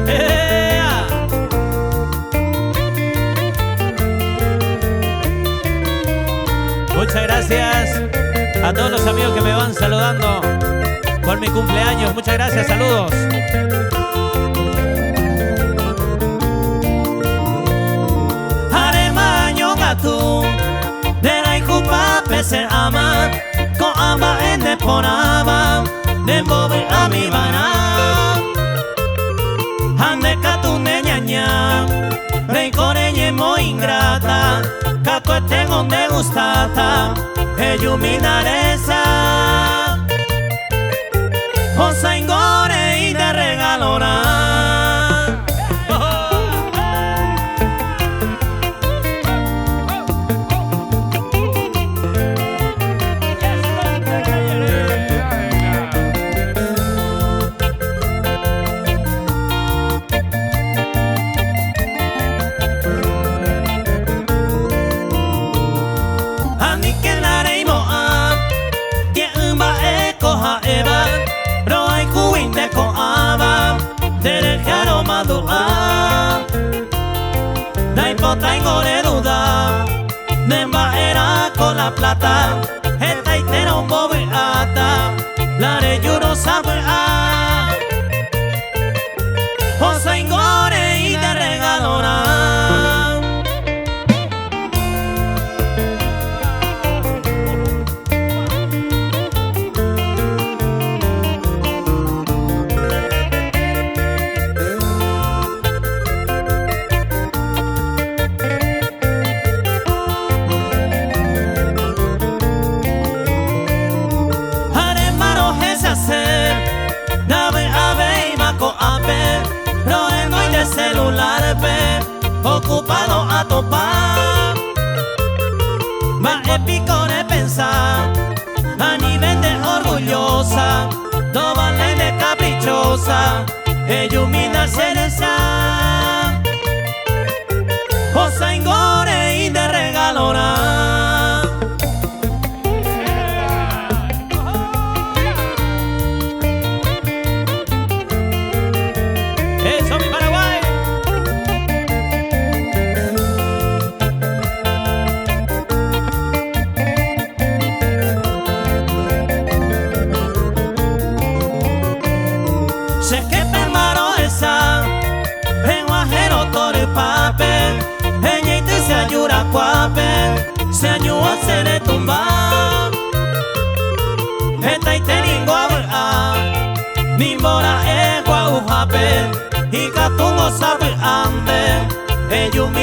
¡Ea! Muchas gracias a todos los amigos que me van saludando por mi cumpleaños. Muchas gracias, saludos. Aremañongatu, nderayhúpape che ama, ko'ã mba'e neporãva, nembovy'amiva'erã. Ha nde katu neñaña, reiko reñemoingrata, katueténgo ndegustáta, ejumína resa. Osãingo rei nde regalorã. Aníkena reimo'ã tie'ỹ mba'éko ha'éva, rohayhúguinte ko'ãva, nde rehe aromandu'a. Ndaipotáingo reduda, ne mba'erãko la plata, hetaite rombovy'áta, la rejúrõ savy'a. Osãingo rei nde regalorã. Aréma rohechase, ndavy'avéima ko'ápe, rohenói nde celular-pe, ocupado atopa. Mba'e piko repensa, anive nde orgullosa, ndovaléi nde caprichosa, ejumína che resa. Osãingo rei nde regalorã. ¡Eso, mi Paraguay! Che jepe maro'esa, Eg̃uahẽrõ torypápe, eñeity che ajurakuápe, che añuã che retumba. Hetaite ningo avy'a, nimbora'e gua'uhápe, ikatúngo sapy'ánte ejumi.